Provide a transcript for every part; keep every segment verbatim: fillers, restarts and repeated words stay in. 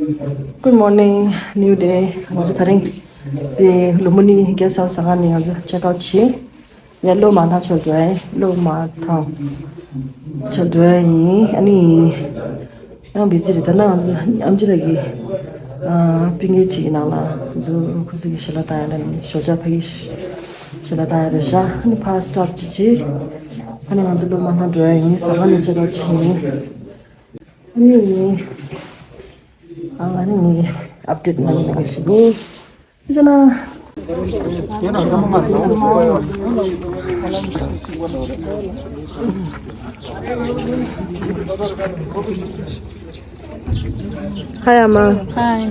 Good morning, new day. ང་ཚོ་དེ་རིང་དེ་ལུམ་བི་ནི་གེ་སི་ཧའུ་སི་ཟ་ཁང་ནས་ང་ཚོ་ཅེག་ཨའུཊ་བྱས། ཡ་སློབ་མ་ཐང་ཆོས་སྒྲོན། སློབ་མ་ཐང་ཆོས་སྒྲོན་ཡིན། ཨ་ནི་ཡང་བི་ཟི་རེད། ད་ནང་ང་ཚོ་ཨམ་ཆི་ལགས་ཀྱི་ཨ་པིན་ཀེ་ཅིག་གི་ནང་ལ་ང་ཚོ་ཁོ་ཚོ་གི་ཞལ་ལག་བཏང་ཡ་ལ་ནི་ཞོགས་ཇ་ཕ་གི་ཞལ་ལག་བཏང་ཡ་རེད་ཤག་ཨ་ནི་ཕར་སི་ཊོབ་ཅིག་བྱས། ཨ་ནི་ང་ཚོ་སློབ་མ་ཐང་འགྲོ་ཡ་ཡིན། ཟ་ཁང་ནས་ཅེག་ཨའུཊ་བྱས་ཡིན། ཨ་ནི་ཨ་ཨ་ནི་ངས་ཨབ་ཌེཊ་གནང་ཡ་ཞིག་གོ། ཟེར་ན། Hi, Amma. Hi.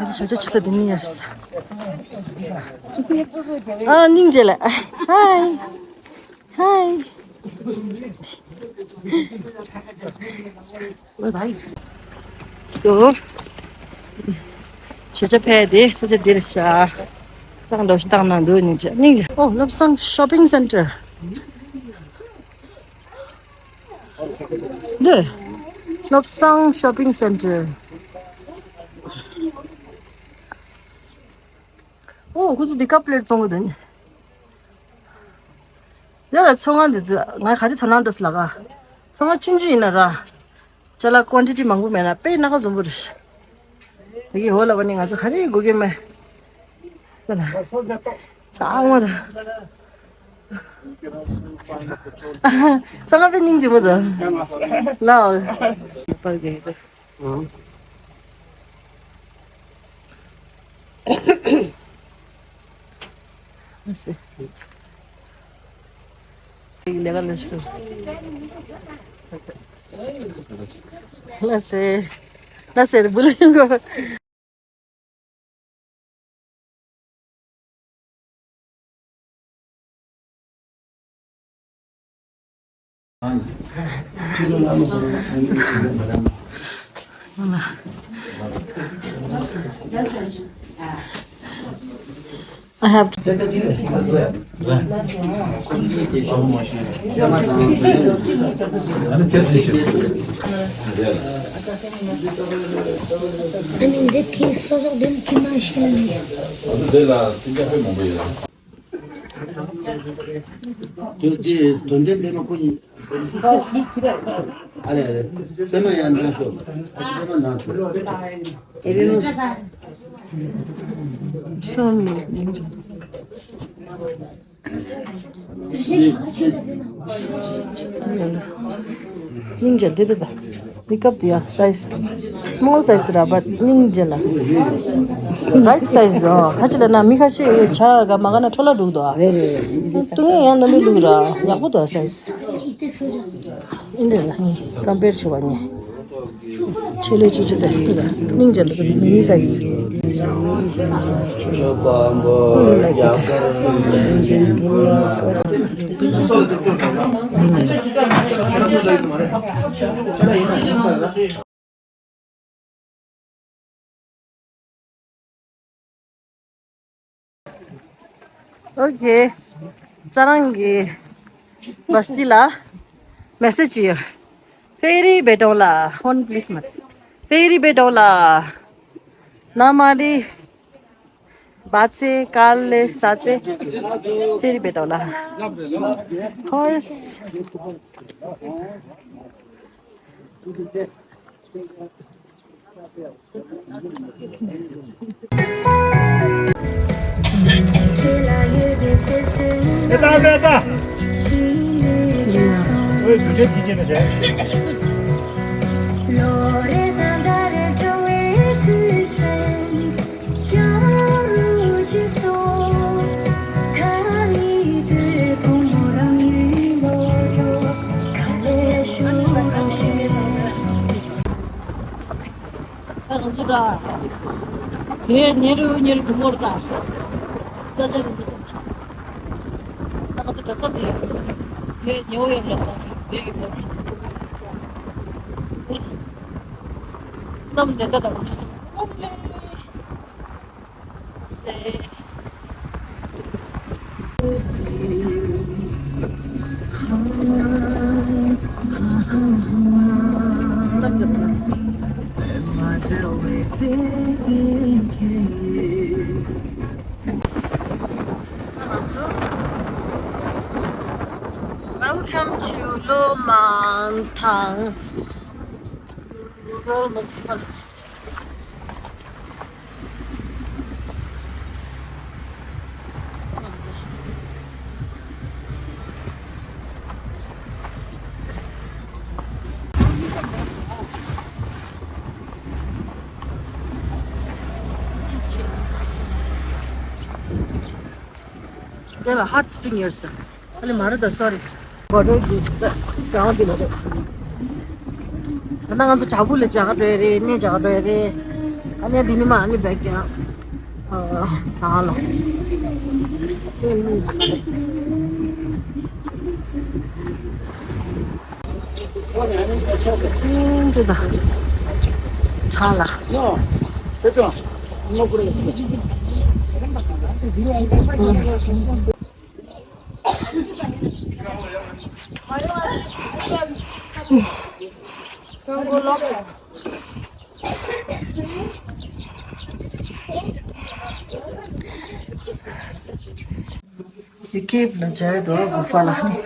ཨ་ཙི་ཞོགས་ཇ་ཆུ་ཚོད་འདི་ནས་ཡར། ཨ་སྙིང་རྗེ་ལ། Hi. Hi. So, ཞོགས་ཇ་ཕེབས་ཏེ་ས་ཆ་འདིར་བཞག་སང་ལོ་ཞིག་བཏང་གནང་འདུག་སྙིང་རྗེ། སྙིང་རྗེ། ཨོ་བློ་བཟང་shopping center། འདི། བློ་བཟང་shopping center། ཨོ་ཁོ་ཚོ་འདི་ཀ་པི་ལེཊ་བཙོང་གི་འདུག་ནི། འདི་ལ་ཚོང་ཁང་འདི་ཚོ་ང་ག་རེ་དོ་སྣང་འགྲོ་སི་ལ་ག་ཚོང་ཁང་ཆུང་ཆུང་ཡིན་ན་ར། ཅ་ལག་ཀོན་ཊི་ཊི་མང་པོ་མེད་ན་དཔེ་སྣ་ཁ་འཛོམས་པོ་རེད། དེ་གི་འོག་ལ་བ་ནི་ང་ཚོ་ག་རེ་དགོས་ཀྱི་མེད། ཚང་མ་ད། ཚང་མ་དཔེ་སྙིང་རྗེ་པོ་ད། ལའོ། ལ་སེ། ལ་སེ། ལ་སེ་བུ་ལ་ཡོང་གོ། I have to. དོན་དེ་དོན་དེ་པད་མ་ཁོ་གཉིས། ཨ་ལེ་ཨ་ལེ། པད་མ་ཡང་ནང་ཤོག་པད་མ་ནང་ཤོག་སོང་ནས་ཡིན་ཅིང་། སྙིང་རྗེ་འདི་འདི་ད། Pick up the size. Small size ར་བ་སྙིང་རྗེ་ལ། Right size ཨོ། ཁ་ཅིག་ལ་ན་མི་ཁ་ཅིག་ཇ་ག་མ་ག་ན་འཕྲོ་བརླག་འགྲོ་གི་འདུག་ཨ། རེད་རེད་རེད། འདི་ཚོ་སྟོང་ངེ་ཡང་ན་མི་ལུག་ར་ཡག་པོ་འདུག་size། ཨིན་འདྲ་ལ་ངས་compare བྱེད་པ་ནས། ཆེ་ལོས་ཆུ་ཆུ་དེ་སྙིང་རྗེ་ལ་མི་size། ཆོས་པ་འབོ་རྒྱ་གར། Okay. ཙ་རང་གི་བ་སྟི་ལ་མེ་སེ་ཇི་ཡོད། ཕེ་རི་བེ་ཏོང་ལ་ཧོན་པི་ལི་སི་མ། ཕེ་རི་བེ་ཏོང་ལ་ན་མ་ལི་བ་ཙེ་ཀ་ལེ་ས་ཙེ་ཕེ་རི་བེ་ཏོང་ལ་ཧོར་སི། ད་ང་ཚོ་ད་དེ་ཉེ་རུ་ཉེ་རུ་འགྲོ་གི་རེད་ད། ས་ཆ་དེ་ཚོ་ད་ང་ཚོ་གྲྭ་ས་དེ་དེ་ཉེ་བོ་ཡོད་ལ་ས་དེ་གི་ལ་ས་དེ་གཏམ་དེ་ད་ད་ང་ཚོ་ས་ཨོ་ལེ། Welcome to Lomang Town Rural Municipality. དེ་ལ་ཧཊ་སི་པི་རིང་ཡོད་ས། ཨ་ལེ་མ་རེད་ད། སོ་རི། བོ་ཊར་གྱི་ད་གང་དེ་མ་རེད། ད་ང་ཚོ་བྲག་ཕུག་ལ་མཇལ་ཁ་འགྲོ་ཡ་རེད། གནས་མཇལ་ཁ་འགྲོ་ཡ་རེད། ཨ་ནི་འདི་ནི་མ་ཨ་ནི་བེག་ཀྱང་ཨ་ཟ་ལ། ཨུམ་ཅི་ད། ཆ་ལ། ཡི་ཀེབ་ལ་མཇལ་དུ་གུ་ཧྥ་ལ་ཧ་ནི།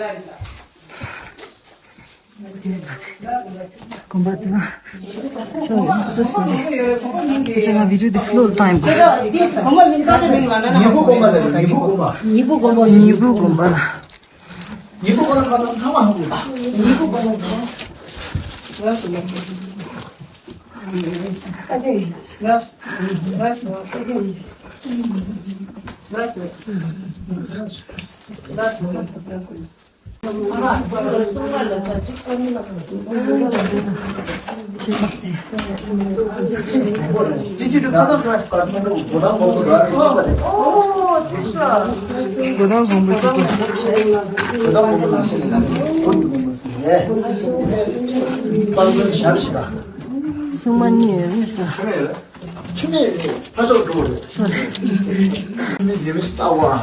དགོན་པ་དེ་ན། ཅོ་ཡང་སུ་སུ་རེད། ཁྱེད་ང་བི་ཌིའོ་དེ་ཕློ་རུ་བཏང་ཡིན་པ། ཉི་ཧུ་དགོན་པ་ལ་ཉི་ཧུ་དགོན་པ། ཉི་ཧུ་དགོན་པ་ལ། ཉི་ཧུ་དགོན་པ་ལ། ཉི་ཧུ་དགོན་པ་ལ་ཚང་མ་ཧུ་དགོན་པ། ཉི་ཧུ་དགོན་པ་ལ། སྲུང་མ་གཉིས་ཡོད་རེད་ས། ཆུ་མེད་ཕ་ཆོག་འགྲོ་རེད། སོ་རེད། ཆུ་མེད་རེད་མི་རེ་མི་ལྟ་བ།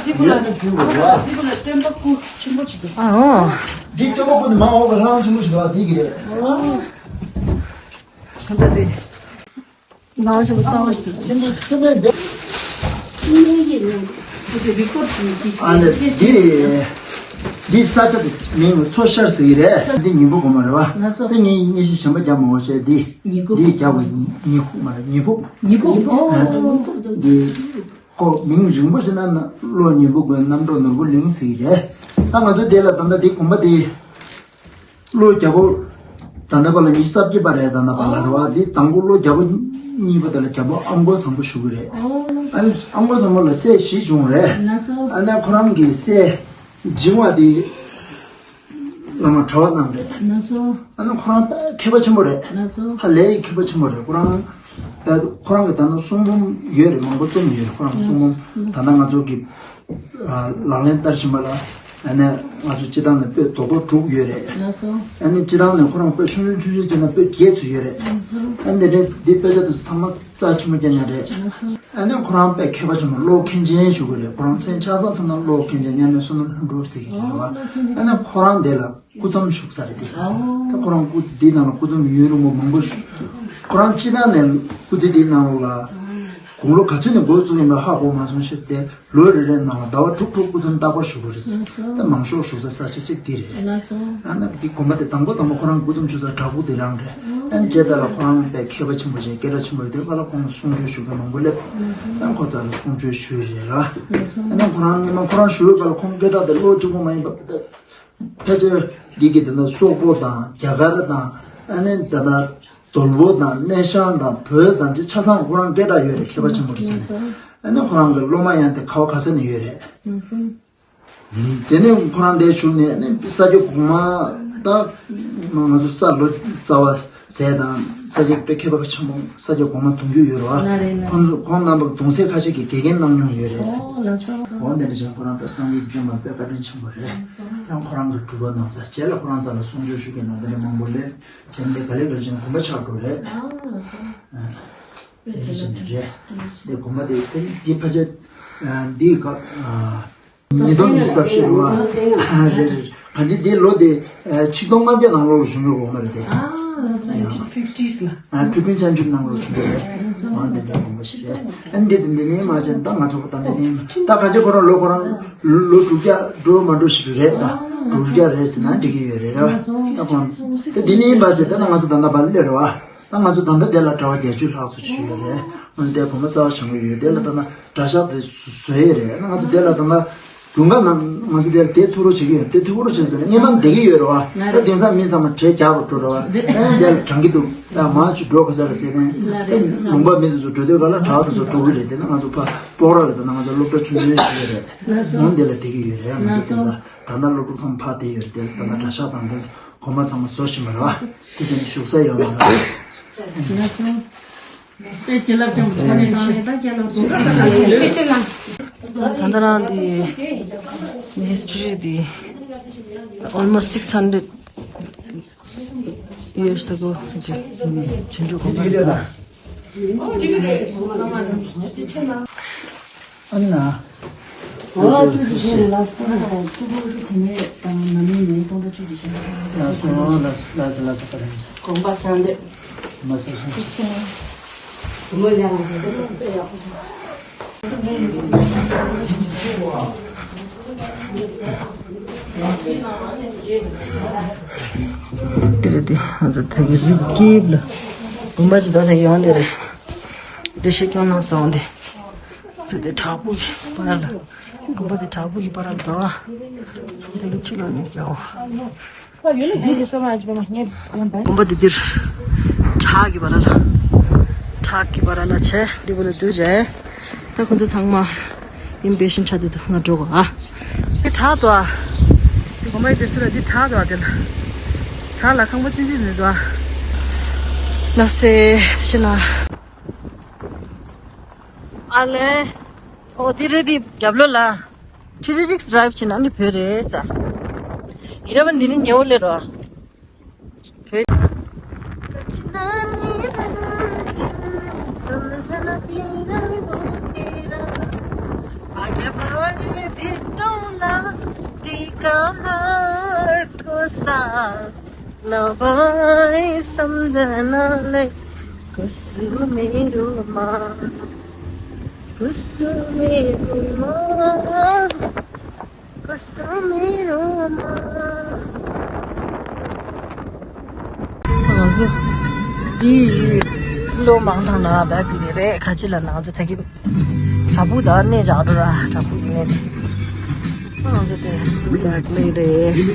འདི་ཀུན་ལ་ཡོད་ན་ཕུལ་དགོས་རེད་བ། འདི་ཀུན་ལ་སྟོན་པ་སྐུ་ཆེན་པོ་ཅིག་འདུག་ཨ་འོ། འདི་སྟོན་པ་སྐུ་ནི་མ་འོངས་པ་ལྷ་ཁང་ཆེན་པོ་ཞིག་འདུག་བ། འདི་གི་རེད། ག་འདྲ་རེད། ལྷ་ཁང་ཆེན་པོ་གསར་པ་ཞིག་ཆུ་མེད་འདི། ཨ་ནི་འདི་འདི་ས་ཆ་དེ་མིང་མཚོ་ཤར་ཟེར་གི་རེད། འདི་ཉི་འབུ་གོང་མ་རེད་བ། ལགས་སོ། དེ་ངས་ངས་ཤི་གཞན་པ་རྒྱབ་མ་འོ་བྱས་འདི། ཉི་གུ། འདི་རྒྱབ་པ་ཉི་ཁུག་མ་རེད། ཉི་འབུ། ཉི་འབུ། ཨོ། འདི་ཁོ་མིང་རིང་པོ་ཞིག་ན་ན་བློ་ཉི་འབུ་དགོན་གནམ་གྲུ་ནོར་བུ་གླིང་ཟེར་གི་རེད། ད་ང་ཚོ་འདི་ལ་ད་ལྟ་འདི་དགོན་པ་འདི། ལོ་རྒྱལ་པོ། ད་ལྟ་བར་ལ་ཉི་ཤུ་རྩ་བརྒྱད་པ་རེད། ད་ལྟ་བར་ལ་རེད་བ། འདི་དང་པོ་ལོ་རྒྱལ་པོ་གཉིས་པ་དེ་ལ་རྒྱལ་པོ་ཨ་མགོ་བཟང་པོ་བཞུགས་ཀྱི་རེད། ཨ་ནི་ཨ་མགོ་བཟང་པོ་ལ་སྲས་བཞི་བྱུང་རེད། ལགས་སོ། ཨ་ནི་ཁོ་རང་གི་སྲས་འབྱིང་བ་དེ་བླ་མ་གྲྭ་པ་རྣམས་རེད། ལགས་སོ། ཨ་ནི་ཁོ་རང་དཔེ་མཁས་པ་ཆེན་པོ་རེད། ལགས་སོ། ཧ་ལས་མཁས་པ་ཆེན་པོ་རེད། ཁོ་རང་དཔེ་ཁོ་རང་གི་ད་ནང་གསུང་འབུམ་ཡོད་རེད། མང་པོ་རྩོམ་ཡོད་རེད། ཁོ་རང་གསུང་འབུམ་ད་ལྟ་ང་ཚོ་གི་ལག་ལེན་བསྟར་བཞིན་པ་ལ། ཨ་ནི་ང་ཚོ་སྤྱི་བཏང་ནས་པོད་རྡོག་པོ་དྲུག་ཡོད་རེད། ལགས་སོ། ཨ་ནི་སྤྱི་བཏང་ནས་ཁོ་རང་པོད་ཆུང་ཆུང་ཆུང་ཆུང་བྱས་ན་པོད་བརྒྱད་ཙམ་ཡོད་རེད། ལགས་སོ། ཨ་ནི་འདི་འདི་དཔེ་ཆ་དེ་ཚོ་ཚང་མ་རྩ་ཆེན་པོ་རྐྱང་རྐྱང་རེད། ལགས་སོ། ཨ་ནི་ཁོ་རང་དཔེ་མཁས་པ་ཆེན་པོ་ཀློག་མཁན་ཅན་ཞུ་གི་རེད། ཁོ་རང་མཚན་ཆ་ཚང་ཚང་ན་ཀློག་མཁན་ཅན་མཉམ་མེད་བསོད་ནམས་ལྷུན་གྲུབ་ཟེར་གི་རེད་བ། ཨ་ནི་ཁོ་རང་འདི་ལ་སྐུ་མཚམས་བཞུགས་ས་རེད་དེ། ད་ཁོ་རང་སྐུ་ཚེ་འདི་ནང་ལ་སྐུ་མཚམས་ཡུན་རིང་པོ་མང་པོ་བཞུགས། ཁོ་རང་སྤྱི་བཏང་ནས་སྐུ་ཚེ་འདི་ནང་ལ་དགུང་ལོ་ག་ཚོད་ནས་འགོ་བཙུགས་ཡིན་པ་ཧ་གོ་མ་སོང་ཞེས་ཏེ། ལོ་རེ་རེའི་ནང་ལ་ཟླ་བ་དྲུག་དྲུག་སྐུ་མཚམས་རྟག་པར་བཞུགས་པ་རེད། ད་མང་ཤོས་བཞུགས་ས་ས་ཆ་གཅིག་འདི་རེད། ལགས་སོ། ཨ་ནི་འདི་དགོན་པ་དེ་དང་པོ་དང་པོ་ཁོ་རང་སྐུ་མཚམས་བཞུགས་ས་བྲག་ཕུག་དེ་རང་རེད། ཨ་ནི་རྗེས་ད་ལ་ཁོ་རང་དཔེ་མཁས་པ་ཆེན་པོ་ཞིག་སྐད་གྲགས་ཆེན་པོ་རེད། དེ་ག་ལ་ཁོང་གསུང་ཆོས་ཞུ་མཁན་མང་པོ་སླེབས། ཨ་ནི་ཁོ་རྩ་ལ་གསུང་ཆོས་ཞུས་རེད་ལ། ཨ་ནི་ཁོ་རང་ཉི་མ་ཁོ་རང་བཞུགས་པའི་སྐབས་ལ་ཁོང་སྐད་གྲགས་དེ་ལོ་གཅིག་པོ་མ་ཡིན་པ། ཕལ་ཆེར་འདི་གི་དེ་ནི་སོག་པོ་དང་རྒྱ་གར་དང་། ཨ་ནི་དེ་ན་དོལ་པོ་དང་སྣེ་ཤང་དང་བོད་དང་ཅི་ཆ་ཚང་ཁོ་རང་སྐད་གྲགས་ཡོད་རེད། མཁས་པ་ཆེན་པོ་རེད་ཟེར་ནས། ཨ་ནི་ཁོ་རང་གི་སློབ་མ་ཡང་དེ་ག་བ་ག་ས་ནས་ཡོད་རེད། དེ་ནས་ཁོ་རང་དེ་བཞུགས་ནས་ཨ་ནི་ས་སྐྱ་གོང་མ་ད་ང་ཚོ་ས་ལོ་ཙཱ་བ་ཟས་དང་ས་སྐྱ་དཔེ་མཁས་པ་ཆེན་པོ་ས་སྐྱ་གོང་མ་གདུང་རྒྱུད་ཡོད་རེད་བ། ལགས་རེད་ལགས། ཁོང་ཚོ་ཁོང་རྣམ་པ་གདུང་སྲས་ཁ་ཤས་ཀྱིས་དགེ་རྒན་གནང་མྱོང་ཡོད་རེད། ཨོ་ལགས་སོ། འོ་འདི་འདྲ་བྱས་ཁོ་རང་ད་སངས་རྒྱས་ཀྱི་བསྟན་པ་དཔེ་བཀའ་དྲིན་ཆེན་པོ་རེད། ཡང་ཁོ་རང་གི་སྒྲུབ་པ་གནང་ས་རྗེས་ལ་ཁོ་རང་རྩ་ལ་གསུང་ཆོས་ཞུ་མཁན་དང་དེ་འདྲ་མང་པོ་སླེབས། དེ་འདྲ་ག་ལེ་ག་ལེ་བྱས་ནས་དགོན་པ་ཆགས་འགྲོ་རེད། ཨ་ལགས་སོ། ཨ། དེ་བཞིན་དུ་རེད། འདི་དགོན་པ་དེ་དེ་འདི་ཕལ་ཆེར་འདི་ག་ཉིས་སྟོང་ཉི་ཤུ་རྩ་བཞི་རེད་བ། རེད་རེད། ག་འདི་འདི་ལོ་དེ་ཆིག་སྟོང་ལྔ་བརྒྱ་ནང་ལོགས་ལ་བྱུང་བའི་དགོན་པ་རེད་དེ། nineteen fifties ལ། ཕི་ཕི་སན་ཅུ་རི་ནང་ལོགས་བྱུང་བ་རེད། འོ་འདི་འདྲའི་དགོན་པ་ཞིག་རེད། ཨ་འདི་དེ་འདི་ནས་མ་བྱས་ད་ང་ཚོ་ད་འདི་ནས་ད་ག་ཅི་ཁོ་རང་ལོ་ཁོ་རང་ལོ་དྲུག་བརྒྱ་འགྲོ་མ་འགྲོ་ཞིག་རེད། ད་དྲུག་བརྒྱ་རེད་ཟེར་ན་འགྲིག་གི་ཡོད་རེད་ར། ད་ཁོང་ད་འདི་ནས་མ་བྱས་ད་ང་ཚོ་ད་ལྟ་བར་སླེབས་རེད་བ། ད་ང་ཚོ་ད་ལྟ་དེ་ལ་གྲྭ་པ་བརྒྱད་ཅུ་ལྷག་ཙམ་ཅིག་ཡོད་རེད། ང་ཚོ་དེ་དགོན་པ་གསར་པ་བྱུང་གི་ཡོད། དེ་ལ་ད་ལྟ་གྲྭ་ཤག་དེ་བཟོ་ཡས་རེད། ང་ཚོ་དེ་ལ་ད་ལྟ་དགུན་ཁ་ནང་ང་ཚོ་དེར་དེ་ཐུག་རོགས་བྱེད་ཀྱི་ཡོད། དེ་ཐུག་རོགས་བྱེད་ཟེར་ན་སྔན་མ་བསྡད་ཀྱི་ཡོད་རེད་བ། ད་དེང་སང་མི་ཚང་མ་གྲས་རྒྱག་པར་འགྲོ་རེད་བ། ད་དེ་ལ་དྲན་གྱི་འདུག་ད་མར་ཅིག་འགྲོ་དགོས་ས་རེད་ཟེར་ནས་ད་ལུང་པ་མི་དེ་ཚོ་འགྲོ་དུས་ག་ལ་གྲྭ་པ་དེ་ཚོ་འགྲོ་གི་རེད། དེ་ན་ང་ཚོ་ཕ་སྤོག་ར་ལ་ད་ན་ང་ཚོ་སློབ་གྲྭ་ཆུང་ཆུང་ཞིག་ཡོད་རེད། འོན་དེ་ལ་བསྡད་ཀྱི་ཡོད་རེད། ང་ཚོ་དེང་སང་ད་ལྟ་སློབ་ཕྲུག་ཚང་མ་ཕར་བསྡད་ཡོད་རེད། དེ་ལ་ད་ལྟ་གྲྭ་ཤག་དང་དེ་ཚོ་དགོན་པ་ཚང་མ་བཟོ་བཞིན་པ་རེད་བ། དེ་བཞིན་བཞུགས་ས་ཡོད་མ་རེད་བ། ད་ལྟ་རང་འདི་ནི་ཧི་སི་ཊོ་རི་འདི་almost six hundred years ago ཇི་ཇི་འདྲ་གོ་མ་རེད། ཨ་ན། ལགས་སོ་ལགས་སོ་ལགས་སོ། དགོངས་པ་བཞེས་ཏེ། མ་ཟེར་སོང་། དེ་རེད་དེ། ང་ཚོ་ད་གི་རི་སྐེད་ལ་དགོན་པ་ཅིག་ད་ད་གི་ཡོང་དེ་རེད། འདི་ཤེས་སྐྱོང་གནང་སོང་དེ། ཚུར་དེ་བྲག་ཕུག་གི་བར་ལ། དགོན་པ་དེ་བྲག་ཕུག་གི་བར་ལ་འདུག་ཨ། དེ་གི་ཕྱི་ལོགས་ནས་རྒྱག་འོ། དགོན་པ་དེ་འདིར་བྲག་གི་བར་ལ། བྲག་གི་བར་ལ་བྱས་འདི་བར་ལ་འདུག་རེད། ད་ཁོང་ཚོ་ཚང་མ་ཡིན་པའི་ཤིན་ཆ་དེ་དུ་ང་འགྲོ་གོ་ཨ། དེ་བྲག་ཏུ་ཨ། དགོན་པ་དེ་སུ་ལ་དེ་བྲག་ཏུ་ཨ། དེ་ལ་བྲག་ལ་ཁང་པ་ཅི་ཅི་ནས་འདུག་ཨ། ལགས་སེ་ཤི་ན། ཨ་ལེ། ཨོ་དེ་རེད་དེ་རྒྱབ་ལོགས་ལ། ཁྲི་ཙི་ཅིག་ཌ་རའིབ་བྱས་ན་ནི་བོད་རེད་ས། ཡིན་ར་བ་འདི་ནི་ཉེ་བོ་ལེ་རོ། བོད། ང་ཚོ་འདི་ལོ་མང་ཐང་ན་བེག་ལི་རེད། ཁ་ཆེ་ལ་ན་ང་ཚོ་ད་གིན་བྲག་ཕུག་དང་གནས་བཞག་འགྲོ་ར། བྲག་ཕུག་གི་གནས་དེ་ང་ཚོ་དེ་བེག་ལི་རེད།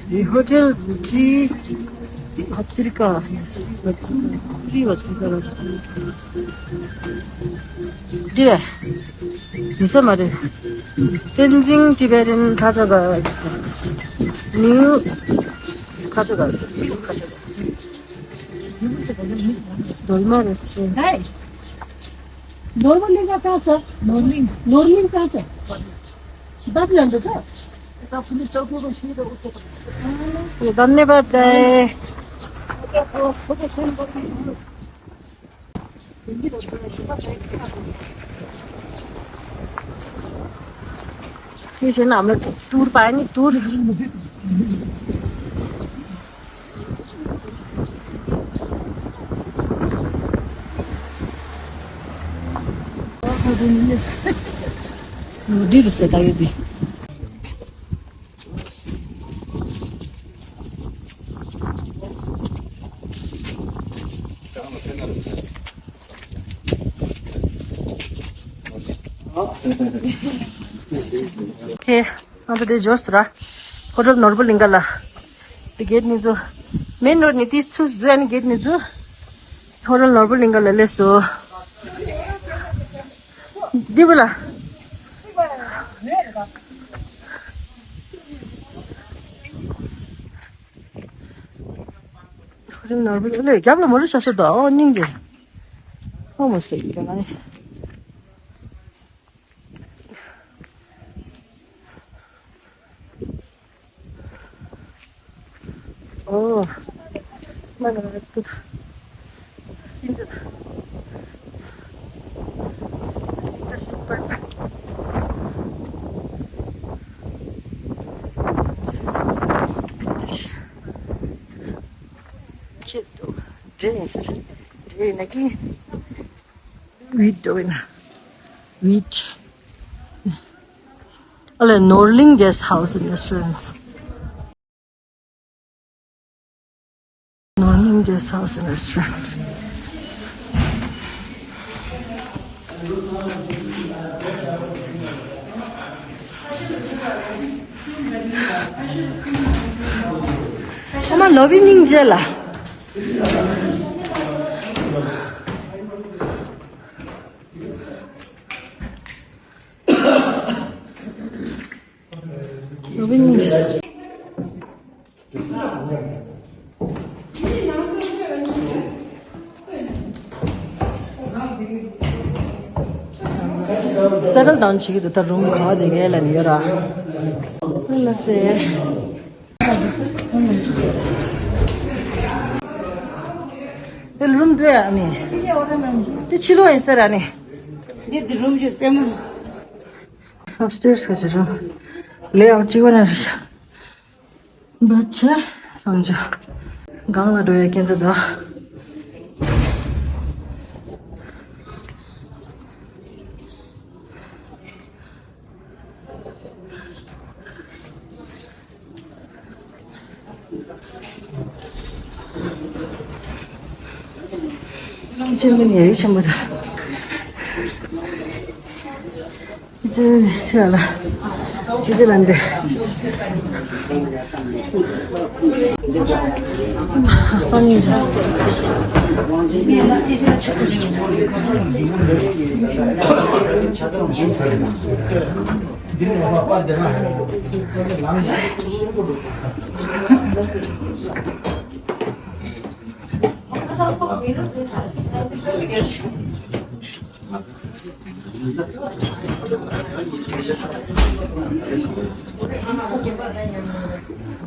ये hotel T पत्रिका, पत्रिका, पत्रिका। འདི་ཡིན་ས་མ་རེད། Tenzing Tibetan Kachagak, New Kachagak, Kachagak. Dolma Restaurant. Hey. Normal लिखा कहाँ छ? नोर्लिङ। नोर्लिङ कहाँ छ? बात जान्दछ? धन्यवाद दाइ। यो छैन हाम्रो टुर पायो नि, टुर। Noodles ता यो दि। ཁེ། ང་ཚོ་དེ་འབྱོར་སོང་ར། ཧོ་ཊེལ་ནོར་བུ་གླིང་ག་ལ། དེ་གེ་ཊི་ནས་ཚུར། མེན་རོ་ཌི་ནས་དེ་ཚུར་འཛུལ་ནས་གེ་ཊི་ནས་ཚུར། ཧོ་ཊེལ་ནོར་བུ་གླིང་ག་ལ་སླེབས་སོང་། འདི་བུ་ལ། ཧོ་ཊེལ་ནོར་བུ་གླིང་ག་ལ་རྒྱབ་ལ་མ་རུ་ཤ་ཤ་དོ། ཨོ་སྙིང་རྗེ། ཨོ་མ་སེ་གི་ན། Oh, mana itu. Sini. Sini, sini, super. Gitu. Dress. Dress lagi. Wheat doing. Wheat. Ale Norling Guest House and Restaurant. Norling Guest House and Restaurant. Ama lobby ning jela. Settle down བྱེད་ཀྱི་འདུག་ད་རུམ་ག་བ་དེ་གས་ལ་ནི་ཡོད་ར། ལ་སེ། དེ་རུམ་དུ་ཨ་ནི། དེ་ཕྱི་ལོགས་ཡིན་ཟེར་ཨ་ནི། འདི་འདི་རུམ་ཞིག་པད་མ། Upstairs ག་ཅི་རུམ། ལེ་ཨའུ་ཊི་གཅིག་པ་ན་རེད་ཤག་འབད་ཆེ་སང་ཆ། གང་ལ་འགྲོ་ཡ་ཁྱེད་ཚོ་དང་། ཁྱི་ཆེན་པོ་ཉལ་ཡུལ་ཆེན་པོ་དང་། ཁྱི་ཆེན་ཆེ་ལ། ཁྱི་ཆེན་ལ་འདི། སང་ཉིན་ཆ།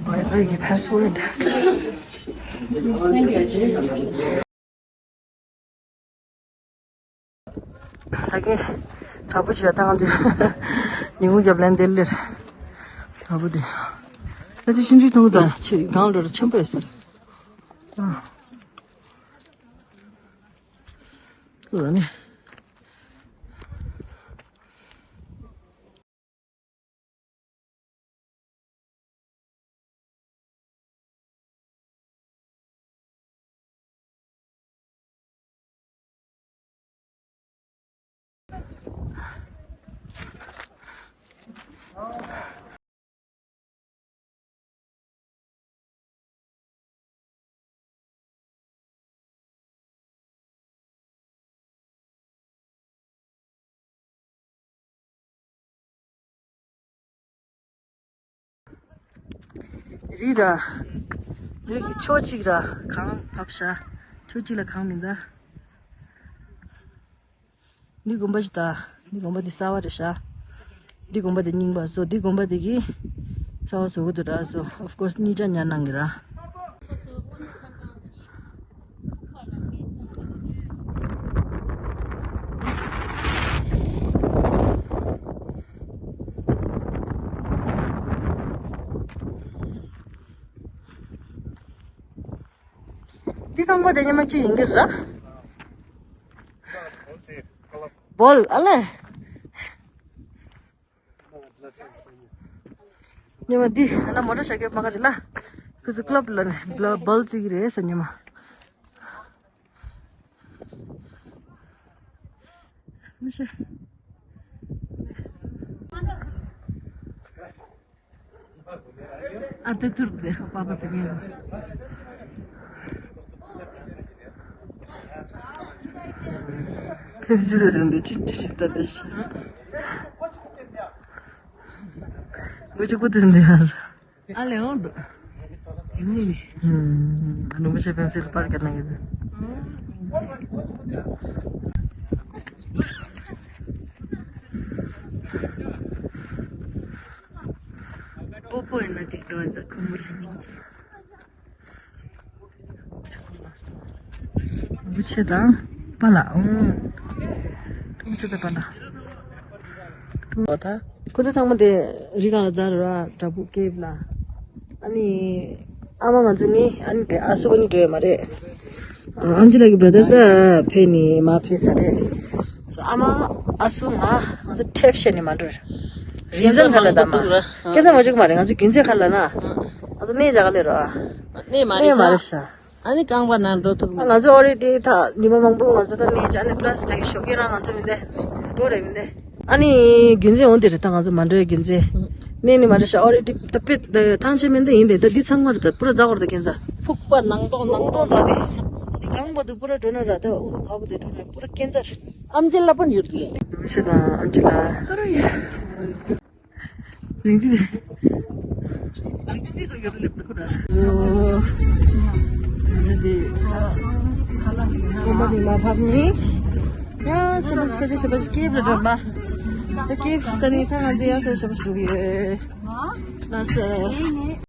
Wi-Fi གི་password། ད་གིན་དྲ་འབུ་བྱས་བཏང་རྗེས་ཉིན་གུང་རྒྱབ་ལན་དེ་ལེར་དྲ་འབུ་དེ་ད་ཅི་ཤིན་ཅུ་ཐུང་དང་ཆེ་གང་ལོར་ཆེན་པོ་ཡོད་ཟེར། ཨ་ལ་ནི། རི་ར། རི་གི་ཕྱོགས་གཅིག་ར་གངས་བབས་ཤག་ཕྱོགས་གཅིག་ལ་གངས་མི་འདུག་འདི་དགོན་པ་ཞིག་ད། འདི་དགོན་པ་འདི་གསར་བ་རེད་ཤག་འདི་དགོན་པ་འདི་རྙིང་པ་བཟོ། འདི་དགོན་པ་འདི་གི་གསར་བ་བཟོ་གི་འདུག་ར་བཟོ། Of course གཉིས་ཆ་ཉར་གནང་གི་ར། འདི་རྐང་པ་དེ་ཉི་མ་གཅིག་ཡིན་གྱི་ར། བོལ་ཨ་ལེ། ཉི་མ་འདི་ད་ལྟ་མོ་ཊ་ཤ་ཀེ་མ་ག་དེ་ལ། ཁུ་ཚུར་ཀླབ་ལ་ནི་བོལ་བརྩི་གི་རེད་ས་ཉི་མ། མི་ཤེས། ཨ་ཏི་ཐུར་དེ་པ་པ་ཟེར་ཡིན། ཕེབས་ཟེར་ཟེར་འདི་ཅི་ཅི་ཞིག་ལྟ་དེ་ཤི། ངོ་གཅིག་པུ་དེ་འདི་ཧ་ཟ། ཨ་ལེ་འོང་འདུག་ཡིན་ནི། ཨུམ། རིན་པོ་ཆེ་ཕེབས་ཟེར་པར་ཀ་ན་ཡོད། སྤོ་སྤོ་ཡིན་ན་ཅིག་འགྲོ་ཡ་ཁོ་མོ་ལ་སྙིང་རྗེ། བུ་ཆེ་དང་པཱ་ལགས། ཨོ། ཐུང་ཆེ་དང་པཱ་ལགས། ཨོ་ད། ཁོ་ཚོ་ཚང་མ་དེ་རི་སྒང་ལ་འཛར་ར་བྲག་ཕུག་ཀེབ་ལ། ཨ་ནི། ཨ་མ་ང་ཚོ་ནི་ཨ་ནི་དེ་ཨ་སུ་བ་ནི་འགྲོ་ཡ་མ་རེད། ཨ་ཨམ་ཆི་ལགས་ཀྱི་བྷ་ར་དར་ད་ཕེབས་ནི་མ་ཕེབས་ས་རེད། སོ་ཨ་མ་ཨ་སུ་ང་ང་ཚོ་ཁྲེབ་བཤད་ནི་མ་འགྲོ། རི་ཟན་ཁ་ལ་ད་མ། སྐད་ཆ་མ་བྱེད་ཀྱི་མ་རེད། ང་ཚོ་རྒྱུན་ཆད་ཁ་ལ་ན། ང་ཚོ་གནས་རྒྱ་ག་ལེ་རོ། གནས་མ་རེད་ཤག་ཨ་ནི་རྐང་པ་ནང་འགྲོ་ཐུབ་མེད། ང་ཚོ་ཨོ་རེ་ཌི་ད་ཉི་མ་མང་པོ་ང་ཚོ་ད་གནས་རྒྱ་ནས་པ་ལ་སི་ད་གི་ཞོགས་ཀས་རང་ང་ཚོ་མི་འདས་འགྲོ་རེད་མི་འདས། ཨ་ནི་རྒྱུན་འཛིན་འོང་དེ་རེད། ད་ང་ཚོ་མ་འགྲོ་རྒྱུན་འཛིན་གནས་ནི་མ་རེད་ཤག་ཨོ་རེ་ཌི་ད་པེ་ཐང་ཆེན་མི་འདས་ཡིན་དེ་ད་འདི་ཚང་མ་རེད། ད་པུ་ར་རྫ་གོར་ད་ཁན་ཚ་ཕུག་པ་ནང་སྟོང་ནང་སྟོང་ད་དེ་འདི་གང་པ་དུ་པུ་ར་འགྲོ་ན་ར་ད་ཨུ་ཐུ་ག་པ་དེ་འགྲོ་ན་པུ་ར་ཁན་ཚ་རེད། ཨམ་ཆི་ལ་པན་ཡོད་གི། ཤེ་དང་ཨམ་ཆི་ལ། རིང་ཆེ། ཨ་ནི་དེ་ཀོ་མ་ནི་མ་ཕབ་ནི། ཡ་ཤ་བ་ཤ་ཤ་བ་ཀེབ་ལ་འགྲོ་མ། ད་ཀེབ་ཤི་ས་ནི་ད་ང་ཚོ་ཡ་ཤ་ཤ་བ་ཤུ་ཡོད། ལ་སེ།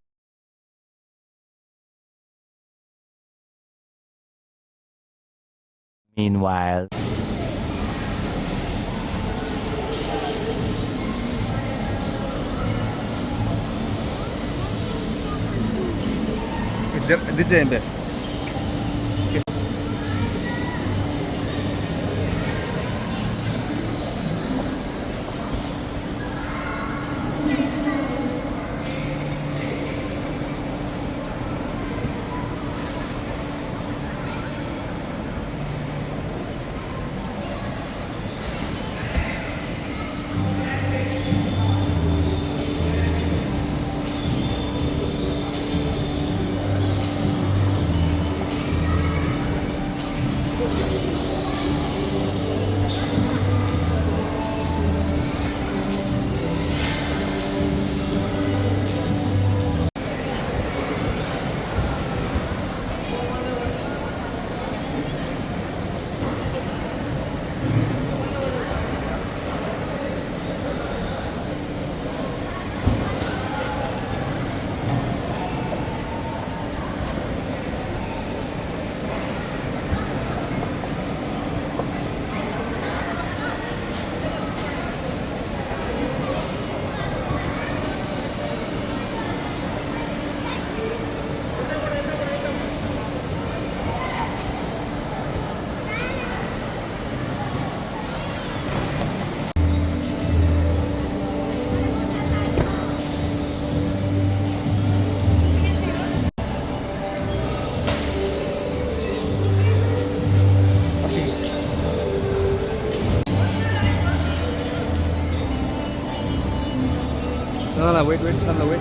Meanwhile. འདི་ཚེ་ཡིན་པས། Wait, wait, wait.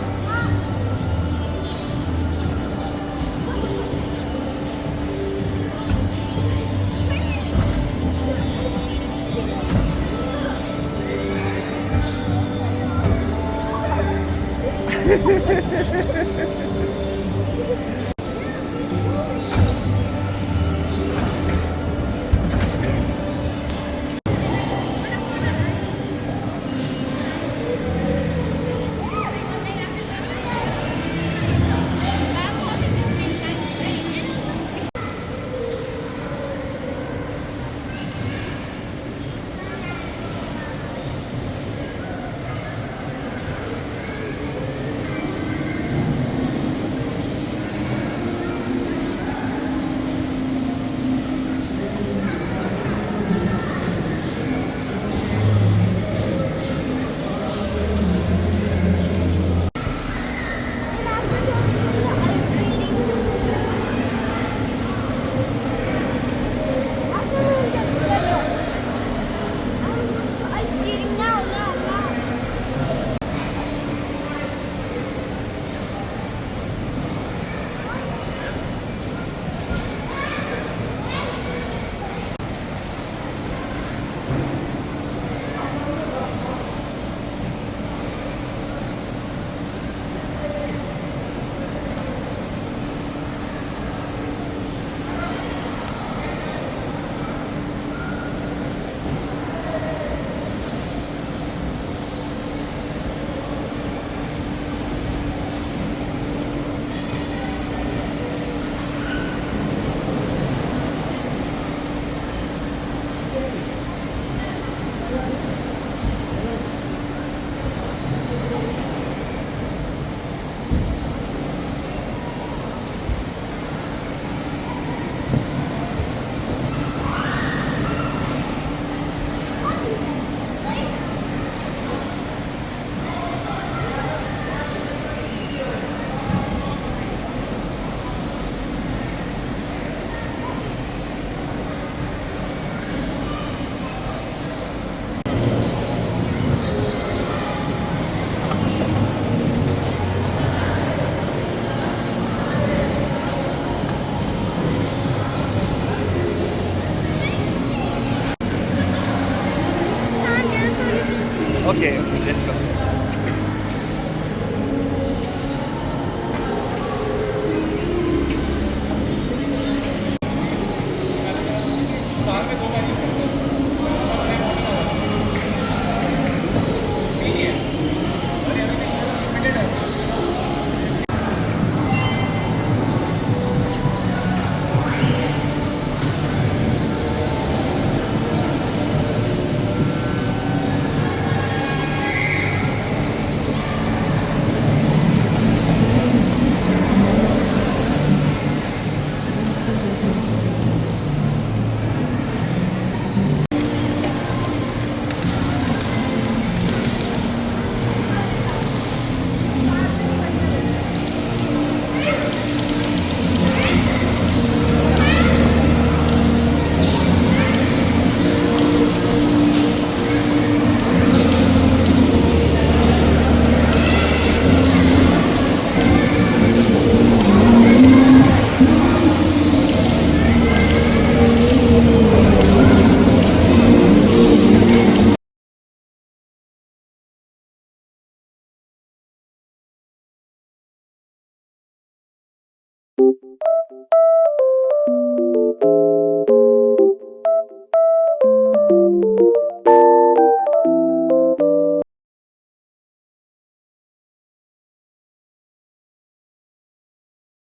Okay, let's go.